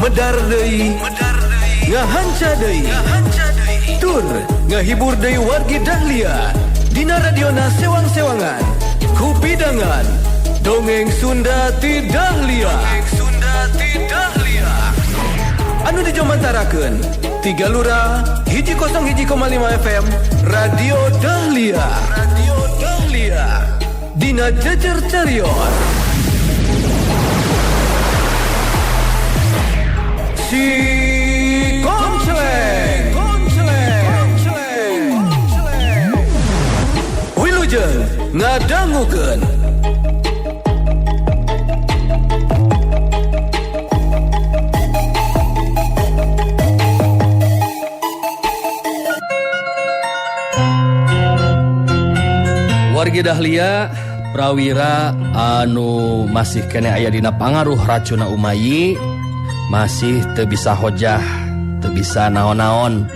Medar deui, ngahanca deui, tur ngahibur deui wargi Dahlia dina radiona sewang-sewangan kupidangan Dongeng Sunda ti Dahlia. Sunda ti Dahlia anu dijomantarakeun Tiga Lura 101,5 FM Radio Dahlia, Radio Dahlia dina Jejer Carios Si Konceleng. Konceleng. Wilujeng ngadangukeun. Wargi Dahlia, Prawira anu masih kene aya dina pangaruh racuna Umayi masih teu bisa hojah, teu bisa naon-naon.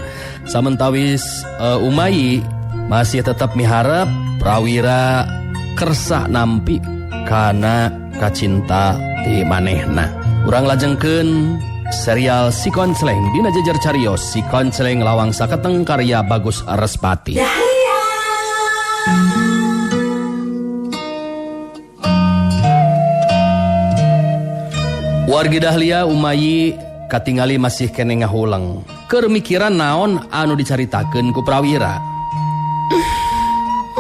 Samentawis Umayi masih tetap miharep Prawira kersa nampi kana kacinta ti manehna. Urang lajengkeun serial Si Konceleng dina Jejer Carios Si Konceleng Lawang Saketeng karya Bagus Respati. Wargi Dahlia, Umayi katingali masih kene ngahuleng. Keur mikiran naon anu dicaritakeun ku Prawira.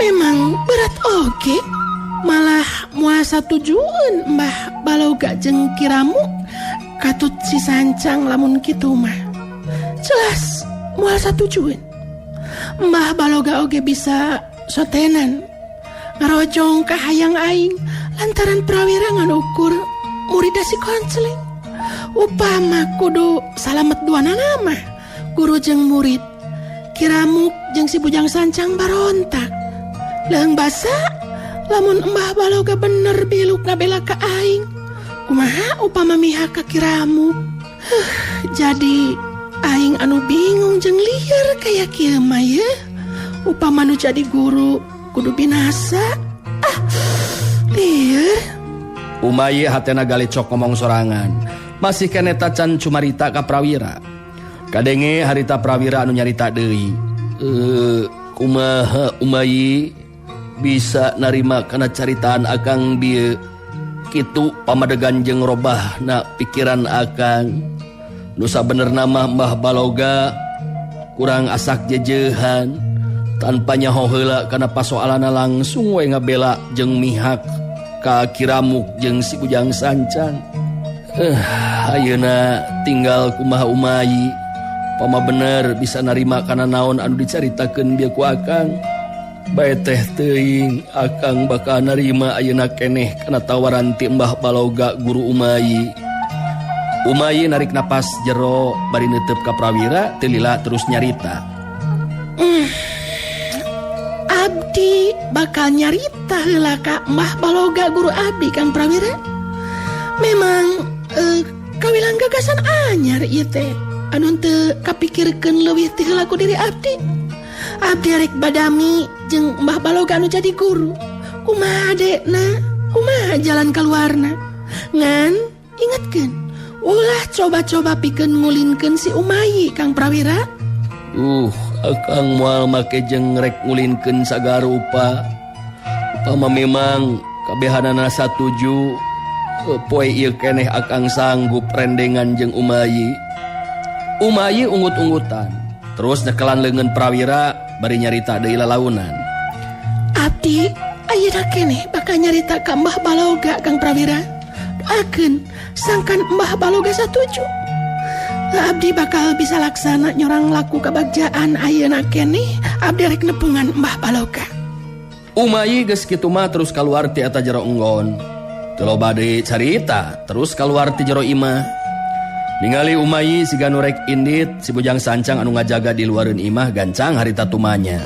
Memang berat oge, malah moal satujueun Mbah Baloga jeung Kiramuk katut si Sancang lamun kitu mah. Jelas moal satujueun. Mbah Baloga oge bisa sotenan ngarojong ka hayang aing lantaran Prawira ngan ukur murida si Konceleng. Upama kudu salamet dua nama guru jeung murid, Kiramuk jeung si Bujang Sancang barontak. Leung basa lamun Mbah Baloga bener biluk ngabela ka aing, kumaha upama mihak ka Kiramuk? Jadi aing anu bingung jeung lieur kaya kieu mah ye. Upama nu jadi guru kudu binasa. Ah, lieur. Umayi hatena galecok ngomong sorangan. Masih kene tacan cumarita ka Prawira. Kadenge harita Prawira anu nyarita deui. Kumaha Umayi bisa narima kana caritaan akang bieu? Kitu pamadegan jeung robahna pikiran akang. Nu sabenerna mah Mbah Baloga kurang asak jejehan. Tanpa nyaho heula kana pasoalanna langsung we ngabela jeung mihak ka Kiramuk jeung si Bujang Sancang. Ayeuna tinggal kumaha Umayi. Pama bener bisa narima kana naon anu dicaritakeun bieu ku akang. Bae teh teuing akang bakal narima ayeuna keneh kana tawaran ti Mbah Baloga guru Umayi. Umayi narik napas jero bari neuteub ka Prawira teu lila terus nyarita. Abdi bakal nyarita heula ka Mbah Baloga guru abdi Kang Prawira. Memang kawilang gagasan anyar ieu teh anu teu kapikirkeun leuwih ti heula ku diri abdi. Abdi rek badami jeung Mbah Baloga anu jadi guru. Kumaha dekna? Kumaha jalan kaluarna? Ngan ingetkeun, ulah coba-coba pikeun ngulinkeun si Umayi Kang Prawira. Akang moal make jeung rek ngulinkeun sagarupa. Upama memang kabehanana satuju, poe ieu keneh akang sanggup rendengan jeung Umayi. Umayi unggut-unggutan, terus nyekelan leungeun Prawira bari nyarita deui lalaunan. Abdi ayeuna keneh bakal nyarita ka Mbah Baloga Kang Prawira. Doakeun sangkan Mbah Baloga satuju. Abdi bakal bisa laksana nyorang laku kebagjaan ayeuna keneh abdi rek nepungan Mbah Baloga. Umayi geus kitu mah terus kaluar ti eta jero enggon. Teu loba deui carita, terus kaluar ti jero imah. Ningali Umayi siga nu rek indit, si Bujang Sancang anu ngajaga di luareun imah gancang harita tumanya.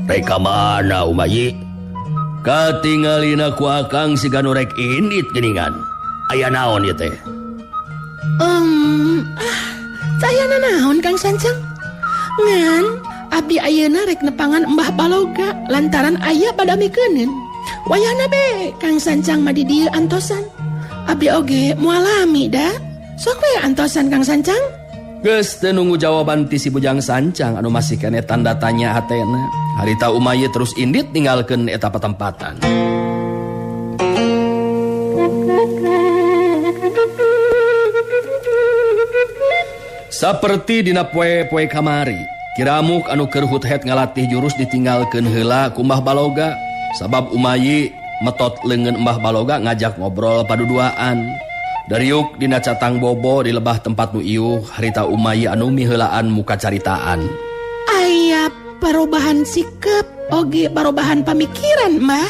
Rek ka mana Umayi? Katingalina ku akang siga nu rek indit geuningan. Aya naon ieu teh? Saya nanaon Kang Sancang? Ngan abdi ayeuna rek nepangan Mbah Baloga lantaran aya badamikeuneun. Wayahna be Kang Sancang mah di dieu antosan. Abdi oge moal lami da. Sok we antosan Kang Sancang. Geus teu nunggu jawaban ti si Bujang Sancang anu masih keneh tanda tanya hatena. Harita Umayi terus indit ninggalkeun eta patempatan. Saperti dina poe-poe kamari, Kiramuk anu keur huthet ngalatih jurus ditinggalkeun heula ku Mbah Baloga sabab Umayi metot leungeun Mbah Baloga ngajak ngobrol paduduaan. Dariuk dina catang bobo di lebah tempat nu iuh harita Umayi anu miheulaan muka caritaan. Aya perubahan sikap oge perubahan pamikiran Mbah.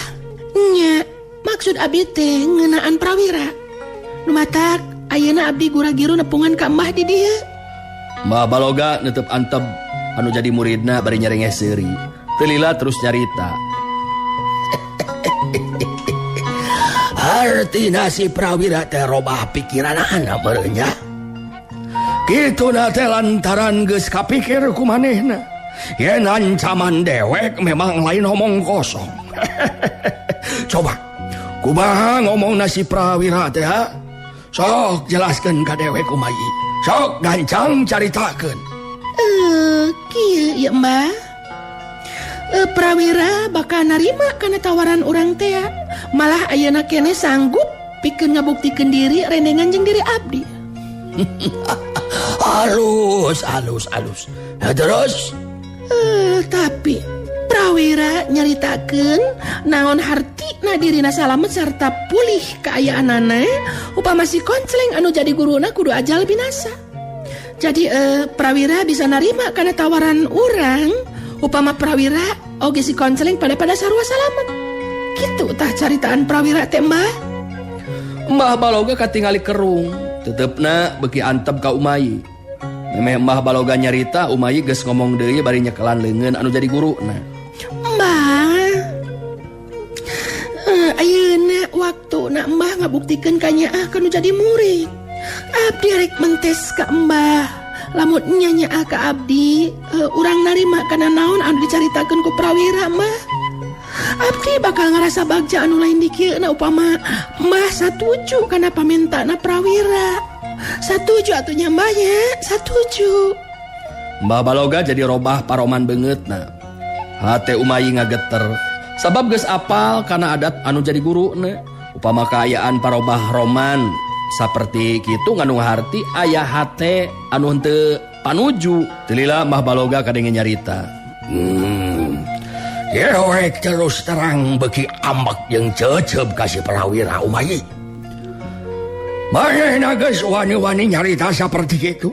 Nya maksud abdi teh ngeunaan Prawira. Nu matak ayeuna abdi gura-giru nepungan ka Mbah di dieu. Mbah Baloga netep antep anu jadi muridna bari nyerengeh seuri. Teu lila terus nyarita. Artina si Prawira teh robah pikiranana meureun nya. Kituna teh lantaran geus kapikir ku manehna. Yen ancaman dewek memang lain omong kosong. Coba kumaha ngomongna si Prawira teh ha? Sok jelaskeun ka dewek Umayi. Sok gancang caritakeun. Kieu ieu Mbah. Prawira bakal narima kana tawaran urang teh. Malah ayeuna keneh sanggup pikeun ngabuktikeun diri rendengan jeung diri abdi. Halus, halus, halus. Nah, terus? Tapi Prawira nyaritakeun naon hartina dirina salamet sarta pulih kaayaanana upama si Koncleng anu jadi guruna kudu ajal binasa. Jadi Prawira bisa narima kana tawaran urang upama Prawira oge si Koncleng pada sarua salamet. Kitu tah caritaan Prawira teh Mbah. Mbah Baloga katingali kerung, tetepna beuki antep ka Umayi. Memeh Mbah Baloga nyarita, Umayi geus ngomong deui bari nyekelan leungeun anu jadi guruna. Mbah, ayeuna waktuna Mbah ngabuktikeun ka nyaah kanu jadi murid. Abdi rek mentes ka Mbah. Lamun nya nyaah ka abdi, urang narima kana naon anu dicaritakeun ku Prawira Mbah. Abdi bakal ngarasa bagja anu lain dikieuna upama Mbah satuju kana pamintana Prawira. Satuju atuh nya Mbah nya, satuju. Mbah Baloga jadi robah paroman beungeutna. Hate Umayi ngageter sabab geus apal kana adat anu jadi guruna. Upama kaayaan parobah roman saperti kitu ngandung harti aya hate anu henteu panuju. Teu lila Mbah Baloga kadenge nyarita. Dewek terus terang beki ambek jeung cecep ka si Prawira Umayi. Manehna geus wani-wani nyarita saperti kitu.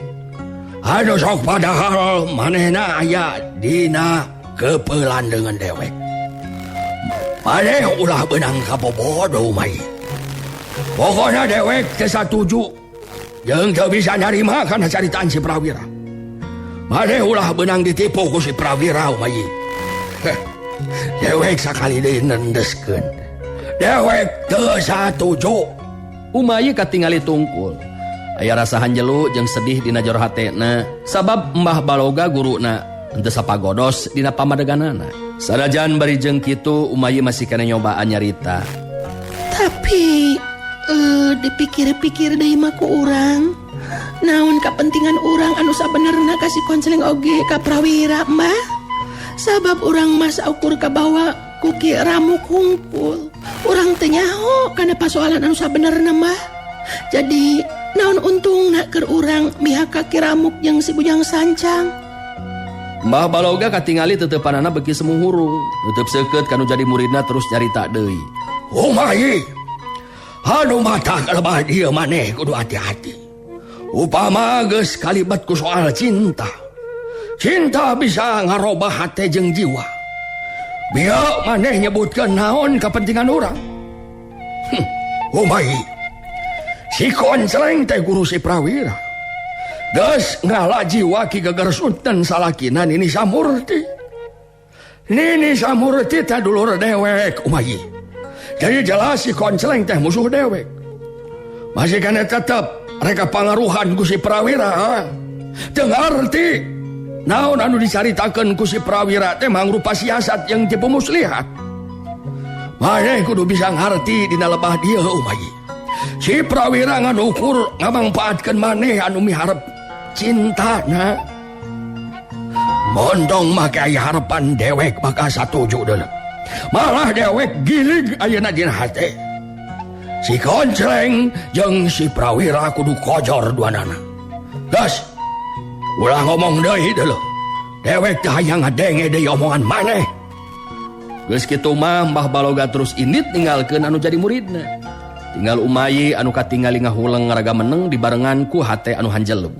Anu sok padahal manehna aya dina kepelan dengan dewek. Maneh ulah beunang kabobodo Umayi. Pokona dewek teu satuju jeung teu bisa narima kana caritaan si Prawira. Maneh ulah beunang ditipu ku si Prawira Umayi. Dewek sakali deui nendeskeun. Dewek teu satuju. Umayi katingali tungkul. Aya rasa hanjelu jeung sedih dina jero hatena sabab Mbah Baloga guruna henteu sapagodos dina pamadeganana. Sanajan bari jeung kitu Umayi masih keneh nyobaan nyarita. Tapi dipikir-pikir deui mah ku urang, naon kapentingan urang anu sabenerna ka si Koncleng oge ka Prawira Mbah? Sabab urang mah saukur kabawa ku Ki Ramuk hungkul. Urang teu nyaho kana pasoalan anu sabenerna mah. Jadi naon untungna keur urang mihak ka Ki Ramuk jeung si Bujang Sancang? Mbah Baloga katingali tetepanana beuki semuhurung, nutup seukeut kanu jadi muridna terus nyarita deui. Umayi, anu mata kalebah dieu maneh kudu hati-hati. Upama geus kalibet ku soal cinta. Cinta bisa ngarobah hate jeung jiwa. Bieu maneh nyebutkeun naon kepentingan urang. Umayi, si Koncleng teh guru si Prawira. Geus ngala jiwa Ki Geger Sunten salakina Nini Samurti. Nini Samurti teh dulur dewek Umayi. Jadi jelas si Koncleng teh musuh dewek. Masih kana tetep reka pangaruhan ku si Prawira. Teu ngarti naon anu dicaritakeun ku si Prawira teh mangrupa siasat yang tipu muslihat. Maneh kudu bisa ngarti dina lebah dieu Umayi. Si Prawira ngan ukur ngamangpaatkeun maneh anu miharep cintana. Mondong make aya harapan dewek bakal satuju deuleu. Malah dewek gilig ayeuna dina hate. Si Koncleng jeung si Prawira kudu kojor duanana. Gas, ulah ngomong deui deuleu. Dewek teh hayang ngadenge deui omongan maneh. Geus kitu mah Mbah Baloga terus indit ninggalkeun anu jadi muridna. Tinggal Umayi anu katingali ngahuleng ngaraga meneng dibarengan ku hate anu hanjeleb.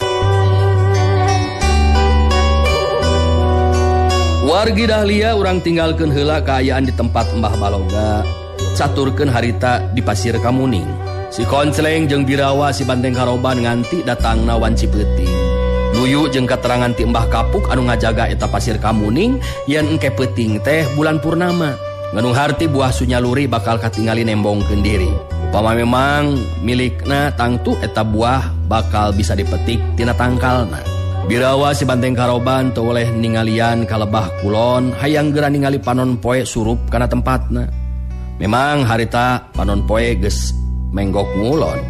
Wargi Dahlia urang tinggalkeun heula kaayaan di tempat Mbah Baloga. Caturkeun harita di Pasir Kamuning. Si Koncleng jeung Birawa si Banteng Karoban nganti datangna wanci peuting. Nuyu jeung katerangan ti Mbah Kapuk anu ngajaga eta Pasir Kamuning yen engke peuting teh bulan purnama. Nganung harti buah sunyaluri bakal katingali nembongkeun diri. Upama memang milikna tangtu eta buah bakal bisa dipetik tina tangkalna. Birawa si Banteng Karoban teu oleh ningalian kalebah kulon hayang geura ningali panon poe surup kana tempatna. Memang harita panon poe geus menggok ngulon.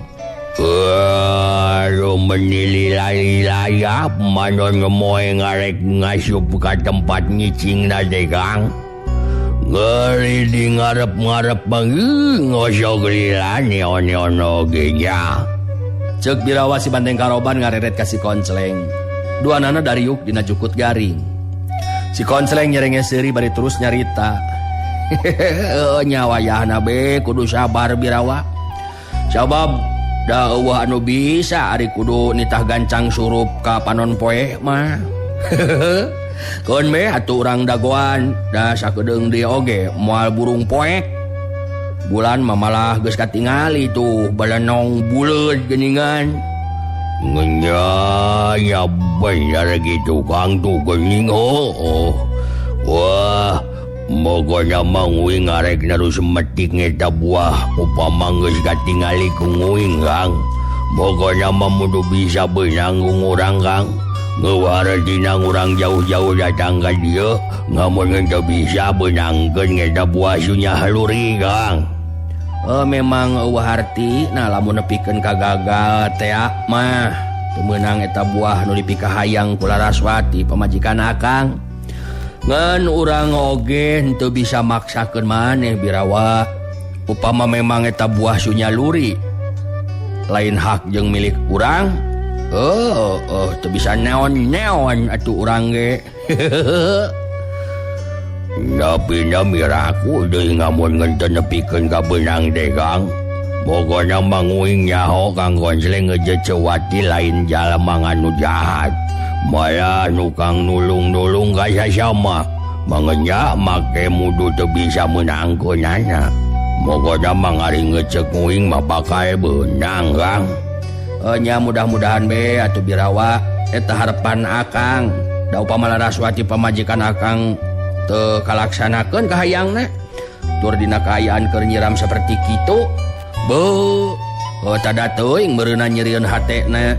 Aduh menilai-layap manon ngemoe ngarek ngasup ka tempat nyicingna teh Kang. Ngeri di ngarep-ngarep bangi ngosok lila neon-neon oge nya. Ceuk Birawa si Banteng Karoban ngareret ka si Koncleng. Duanana dariuk dina jukut garing. Si Koncleng nyerenge seuri bari terus nyarita. Nyawayahna be kudu sabar Birawa. Sabab da eueuh anu bisa ari kudu nitah gancang surup ka panon poe mah. Keun be atuh urang dagoan da sakedeung deui oge moal burung poek. Bulan mah malah geus katingali tuh balenong buleud geuningan. Ngenya ya bener gitu Kang tuh geuning oh. Wah, mogona mah nguing arek narus metik ngeta buah upama geus katingali ku nguing Kang. Mogona mah mudu bisa beunang ngurang Kang. Ngeuwartina ngurang jauh-jauh datang ka dieu ngamun teu bisa beunangkeun ngeta buah sunyaluri Kang. Memang eueuh harti nah lamun nepikeun ka gagal teh mah teu meunang eta buah nu dipikahayang ku Laraswati pamajikan akang. Ngan urang oge henteu bisa maksakeun maneh Birawa. Upama memang eta buah sunyaluri lain hak jeung milik urang. Oh, teu bisa neon-neon atuh urang ge. Tapi na miraku deui ngamun ngenteu nepikeun ka beunang teh Kang. Pokona mah nguing nyaho Kang Koncleng ngejecewati lain jalma anu jahat. Malah nukang nulung-nulung ka sasama. Mangenya make mudu teu bisa meunangkeunana. Pokona mah ngari ngecek nguing mah bakal beunang Kang. Nya mudah-mudahan be atuh Birawa eta harapan akang. Da upama Laraswati pamajikan akang teu kalaksanakeun kahayangna tur dina kaayaan keur nyiram saperti kitu beuh tada teuing meureunna nyerieun hatena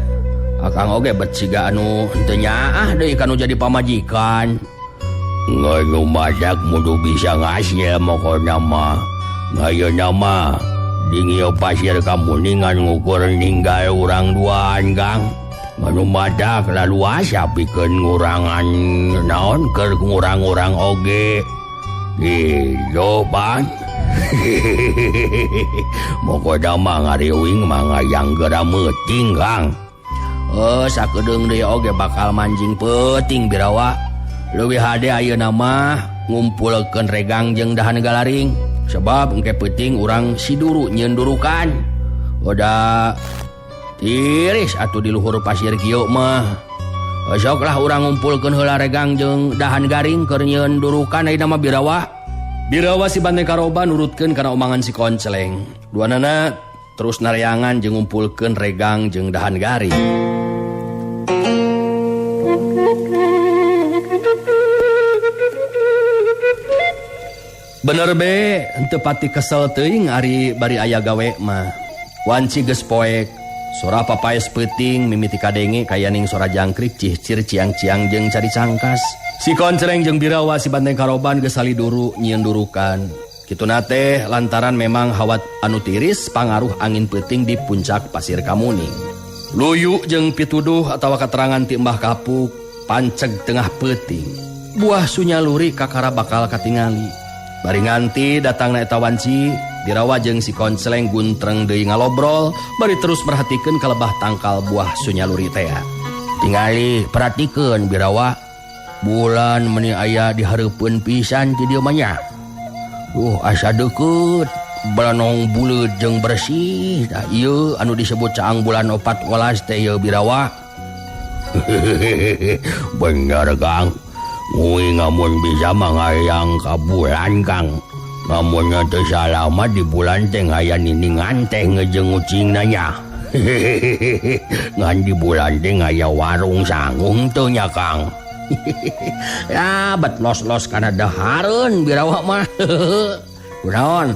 akang oge bet siga anu henteu nyaah deui kanu jadi pamajikan. Nganu madak mudu bisa ngasil mokona mah. Ngayeuna mah dingio Pasir Kamuningan ngukur ninggal urang duaan Kang. Nganu madak laluasa pikeun ngurangan naon keur ngurang-ngurang oge. Gitu pan. Mokoda mah ngariwing mah ngayang geura meuting Kang. Sakedeung deui oge bakal manjing peuting Birawa. Leuwih hade ayeuna mah ngumpulkeun regang jeung dahan galaring. Sebab engke peuting urang siduru nyieun durukan. Oda tiris atuh di luhur pasir kieu mah. Sok lah urang ngumpulkeun heula regang jeung dahan garing keur nyieun durukan ayeuna mah Birawa. Birawa si Banteng Karoban nurutkeun kana omangan si Koncleng. Duanana terus nareangan jeung ngumpulkeun regang jeung dahan garing. Bener be, henteu pati kesel teuing ari bari aya gawe mah. Wanci geus poek, sora papaes peuting mimiti kadenge kayaning sora jangkrik cihcir ciang-ciang jeung cari cangkas. Si Koncleng jeung Birawa si Banteng Karoban geus saliduru nyieun durukan. Kituna teh lantaran memang hawa anu tiris pangaruh angin peuting di puncak Pasir Kamuning. Luyu jeung pituduh atawa keterangan ti Mbah Kapuk panceg tengah peuting. Buah sunyaluri kakara bakal katingali. Bari nganti datangna eta wanci, Birawa jeung si Konceleng guntreng deui ngalobrol bari terus merhatikeun ka lebah tangkal buah sunyaluri teh. Tingali perhatikeun Birawa. Bulan meni aya di hareupeun pisan ti dieu mah nya. Asa deukeut balanong buleut jeung bersih. Tah ieu anu disebut caang bulan 14 teh ieu Birawa. Bener Kang. Nguing ngamun bisa mangayang ka bulan Kang. Ngamun teu salah mah di bulan teh ngaya niningan teh ngejeng ucingna nya. Ngan di bulan teh ngaya warung sangung teu nya Kang. Ya bet los-los kana dahareun Birawa mah. Kunaon?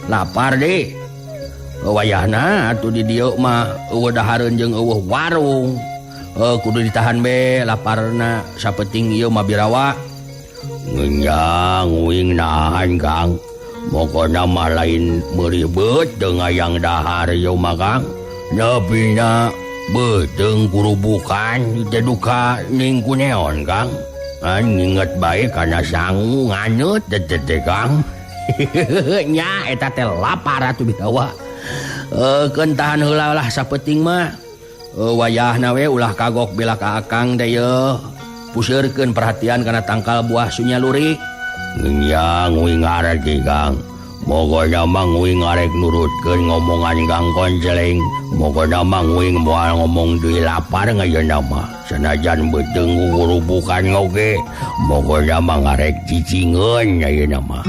Lapar deh. Wayahna atuh di dieu mah eueuh dahareun jeung eueuh warung. Kudu ditahan be laparna sapeting ieu mah Birawa. Ngenyang uing nahan Kang. Mokona mah lain meurih beuteung hayang dahar ieu mah Kang. Nepina beuteung kurubukan teh duka ning kuneon Kang. Nginget bae kana sangu nganeut teh Kang. Nya eta teh lapar atuh Birawa. Keun tahan heula lah sapeting mah. Wayahna we ulah kagok bila ka akang teh yeuh. Puseurkeun perhatian kana tangkal buah sunyaluri. Nya nguing ngarti Kang. Pokona mah nguing arek nurutkeun ngomongan Kang Konceleng. Pokona mah nguing moal ngomong deui lapar ngayeuna mah. Sanajan beuteung ngurubukan oge, pokona mah ngarek cicingeun ayeuna mah.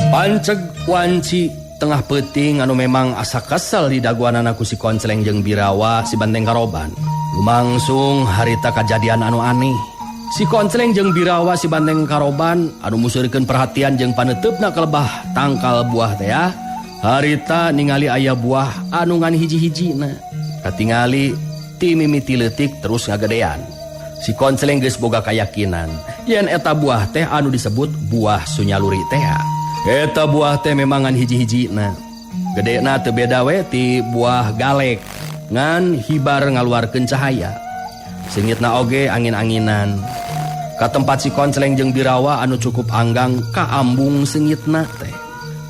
Panceg wanci tengah peuting anu memang asa kesel di daguanana ku si Konceleng jeung Birawa si Banteng Karoban. Lumangsung harita kajadian anu aneh. Si Konceleng jeung Birawa si Banteng Karoban anu museurkeun perhatian jeung paneuteup ka lebah tangkal buah teh ya. Harita ningali aya buah anu ngan hiji-hijina. Katingali ti mimiti leutik terus ngagedean. Si Konceleng geus boga kayakinan yen eta buah teh anu disebut buah sunyaluri teh. Eta buah teh memang ngan hiji-hijina. Gedena teu beda we ti buah galek ngan hibar ngaluarkeun cahaya. Sengitna oge angin-anginan. Ka tempat si Konceleng jeung Birawa anu cukup anggang kaambung sengitna teh.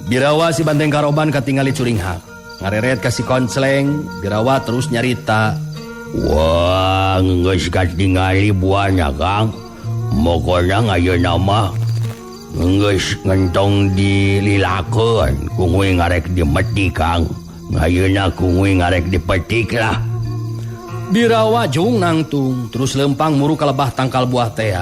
Birawa si Banteng Karoban katingali curinghak. Ngareret ka si Konceleng, Birawa terus nyarita. Wah, geus katingali buahna Kang. Mokona ayeuna mah geus ngentong dililakeun, ku nguing ngarek dimetik Kang. Ayeuna ku nguing ngarek dipetik lah. Birawa jung nangtung terus lempang muru ka lebah tangkal buah tea.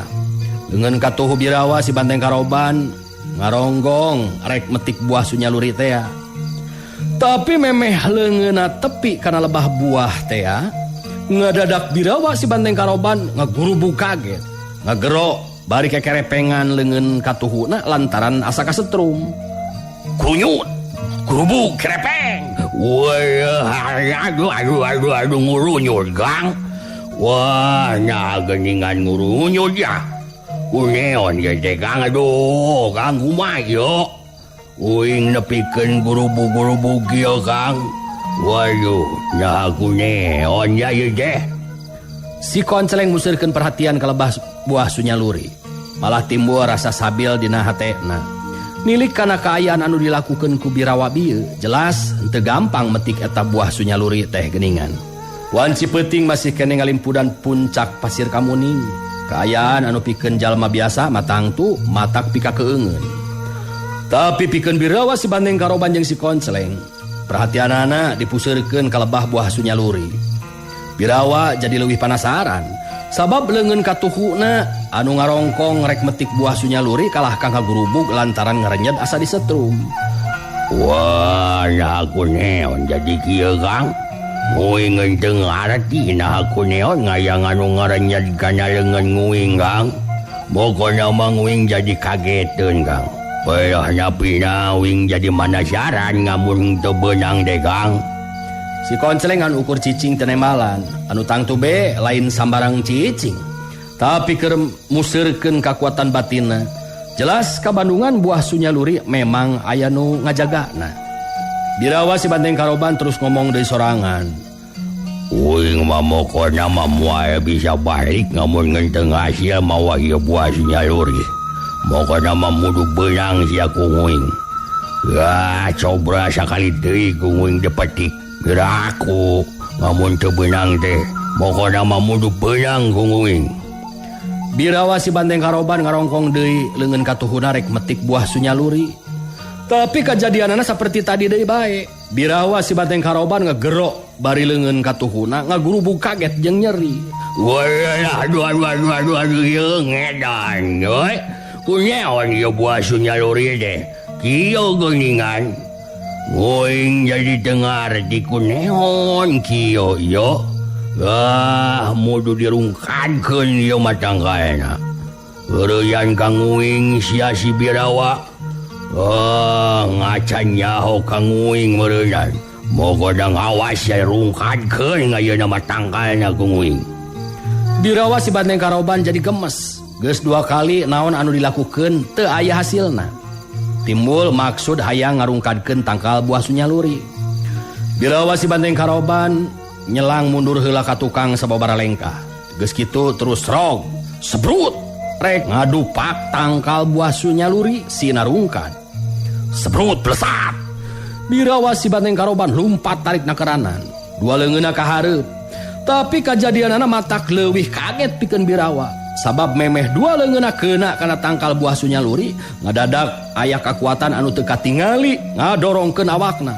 Leungeun katuhu Birawa si Banteng Karoban ngaronggong rek metik buah sunyaluri tea. Tapi memeh leungeunna tepi kana lebah buah tea, ngadadak Birawa si Banteng Karoban ngagurubug kaget. Ngagero bari kekerepengan leungeun katuhuna lantaran asa kasetrum. Kunyut, gurubug kerepeng. Wah, aduh aduh aduh aduh ngurunyut Kang. Wah, nya geuningan ngurunyut ya. Kuneon ye teh Kang, aduh Kang kumaha ieu? Uing nepikeun gurubug-gurubug ieu Kang. Waduh, nya kuneon ya ieu teh. Si Konceleng museurkeun perhatian ka lebah buah sunyaluri. Malah timbul rasa sabil dina hatena. Nilik kana kaayaan anu dilakukeun ku Birawa bieu, jelas henteu gampang metik eta buah sunyaluri teh geuningan. Wanci peuting masih keneh ngalimpudan puncak Pasir Kamuning. Kaayaan anu pikeun jalma biasa matangtu matak pika keungeun. Tapi pikeun Birawa si Banteng Karoban jeung si Konceleng, perhatianana dipuseurkeun ka lebah buah sunyaluri. Birawa jadi leuwih panasaran. Sabab leungeun katuhuna anu ngarongkong rek metik buah sunyaluri kalah ka ngagurubug lantaran ngarenyed asa disetrum. Wah, nah aku neon jadi kieu Kang. Nguing teu ngarti nah aku neon ngayang anu ngarenyed kana leungeun nguing Kang. Pokona mah nguing jadi kageteun Kang. Pelah napina uing jadi manasaran ngamun teu beunang deh Kang. Si Konceleng anu ukur cicing tenembalan, anu tangtu be lain sambarang cicing. Tapi keur museurkeun kakuatan batinna. Jelas kabandungan buah Sunyaluri memang aya nu ngajagana. Birawa si Banteng Karoban terus ngomong deui sorangan. Uing mah mokona mah moal bisa balik ngamun ngenteng hasil mawa ieu buah Sunyaluri. Mokona mah mudu beunang sia ku uing. Wah, cobra sakali deui ku uing dipetik. Geura aku ngamun teu beunang teh mokona mah mudu beunang ku uing. Birawa si Banteng Karoban ngarongkong deui leungeun katuhuna rek metik buah Sunyaluri. Tapi kajadianana saperti tadi deui bae. Birawa si Banteng Karoban ngegerok bari leungeun katuhuna ngagurubug kaget jeung nyeri. Wah, aduh aduh aduh aduh aduh ieu ngedan euy. Kunaon ieu buah Sunyaluri teh? Kieu geuningan. Uing jadi teu ngarti kunaon kieu ieu. Ah, mudu dirungkadkeun ieu mah tangkalna. Heureyan ka nguing sia si Birawa. Ah, ngacan nyaho ka nguing meureunnan. Moga ngawas sia rungkadkeun ayeuna mah tangkalna ku nguing. Birawa si Banteng Karoban jadi gemes. Geus dua kali naon anu dilakukeun teu aya hasilna. Timbul maksud hayang ngarungkadkeun tangkal buah Sunyaluri. Birawa si Banteng Karoban nyelang mundur heula ka tukang sababaraha lengkah. Geus kitu terus rog, sebrut, rek ngadupak tangkal buah Sunyaluri sinarungkad. Sebrut blesat. Birawa si Banteng Karoban lumpat tarik nakeranan. Dua leungeunna ka hareup. Tapi kajadianana matak leuwih kaget pikeun Birawa. Sabab memeh dua leungeunna keuna kana tangkal buah Sunyaluri, ngadadak aya kakuatan anu teu katingali ngadorongkeun awakna.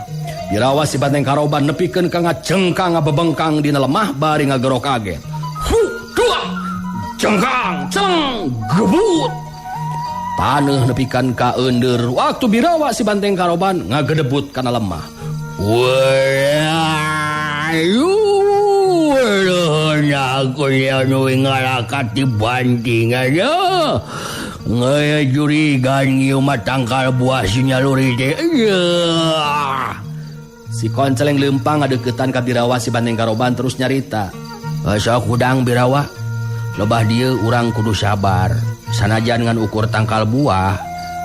Birawa si Banteng Karoban nepikeun ka ngacengkang ngabebengkang dina lemah bari ngagerok kaget. Hu, dua, jengkang, celeng, gebut. Taneuh nepikan ka eundeur waktu Birawa si Banteng Karoban ngagedebut kana lemah. Wah, aku nu ngalakat dibanting aja. Ngaya jurigan ieu mah tangkal buah Sunyaluri teh. Si Konceleng leumpang ngadeukeutan ka Birawa si Banteng Karoban terus nyarita. Sok hudang Birawa, lebah dieu urang kudu sabar. Sanajan ngan ukur tangkal buah,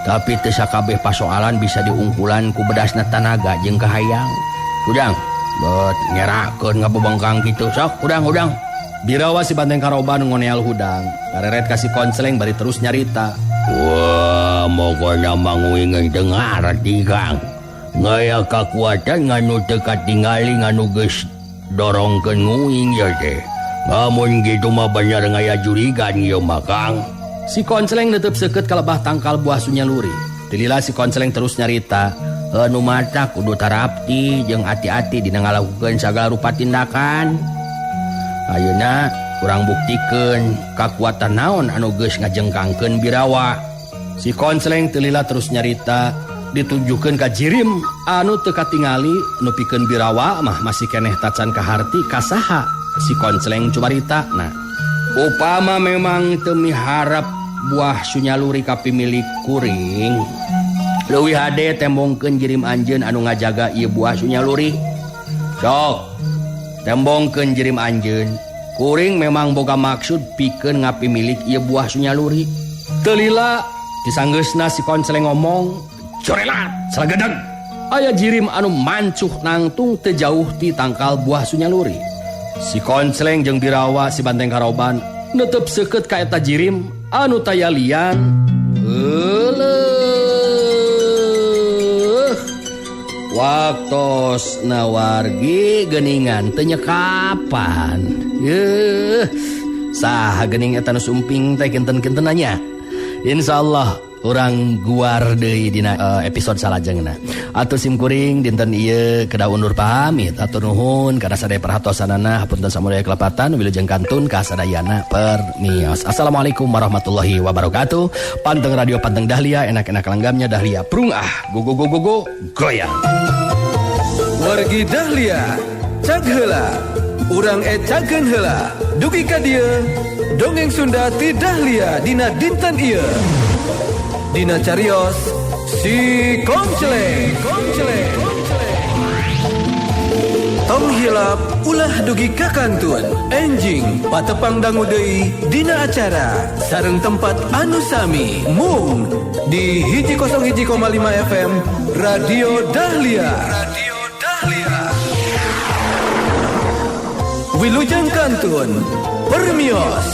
tapi teu sakabeh pasoalan bisa diungkulan ku bedasna tanaga jeung kahayang. Hudang, bet ngerakeun ngabebengkang kitu. Sok hudang hudang. Birawa si Banteng Karoban ngoneal hudang. Kareret ka si Konceleng bari terus nyarita. Wah, mokona manguing teu ngarti Kang. Ngaya kakuatan nganu teu katingali nganu geus dorongkeun nguing ieu teh. Lamun kitu mah bener ngaya jurigan ieu mah Kang. Si Konceleng netep seukeut kalebah tangkal buah Sunyaluri. Tilila si Konceleng terus nyarita, nu mata kudu tarapti jeung ati-ati dina ngalakukeun sagala rupa tindakan. Ayeuna urang buktikeun kakuatan naon anu geus ngajengkangkeun Birawa. Si Konceleng tilila terus nyarita, ditunjukkeun ka jirim anu teu katingali nu pikeun Birawa mah masih keneh tacan kaharti kasaha. Si Konceleng cumarita, nah upama memang teu miharep buah Sunyaluri ka pimilik kuring, leuwih hade tembongkeun jirim anjeun anu ngajaga ieu buah Sunyaluri. Sok tembongkeun jirim anjeun, kuring memang boga maksud pikeun ngapimilik ieu buah Sunyaluri. Teu lila disanggeusna si Konceleng ngomong, corelat salagedeg aya jirim anu mancuh nangtung teu jauh ti tangkal buah Sunyaluri. Si Konceleng jeung Birawa si Banteng Karoban netep seukeut ka eta jirim anu taya lian. Euleuh, waktos nawargi geuningan teu nyekapan. Yeuh, saha geuning eta nu sumping teh kinten-kinten nya. Insyaallah urang guar deui dina episode salajengna. Atur simkuring dinten ieu kedah undur pamit. Atur nuhun kana sadaya perhatosanana, hapunten samudaya kelepatan, wilujeng kantun ka sadayana permios. Assalamualaikum warahmatullahi wabarakatuh. Panteng radio panteng Dahlia, enak-enak langgamnya Dahlia. Prung ah, go go go go go, goyang. Wargi Dahlia, cag heula. Urang ecakeun heula. Dugi ka dieu, dongeng Sunda ti Dahlia dina dinten ieu. Dina carios si Konceleng. Konceleng. Tos. Tong hilap ulah dugi ka kantun. Enjing patepang dangu deui dina acara sareng tempat anu sami mung di 101,5 FM Radio Dahlia. Radio Dahlia. Wilujeng kantun. Permios.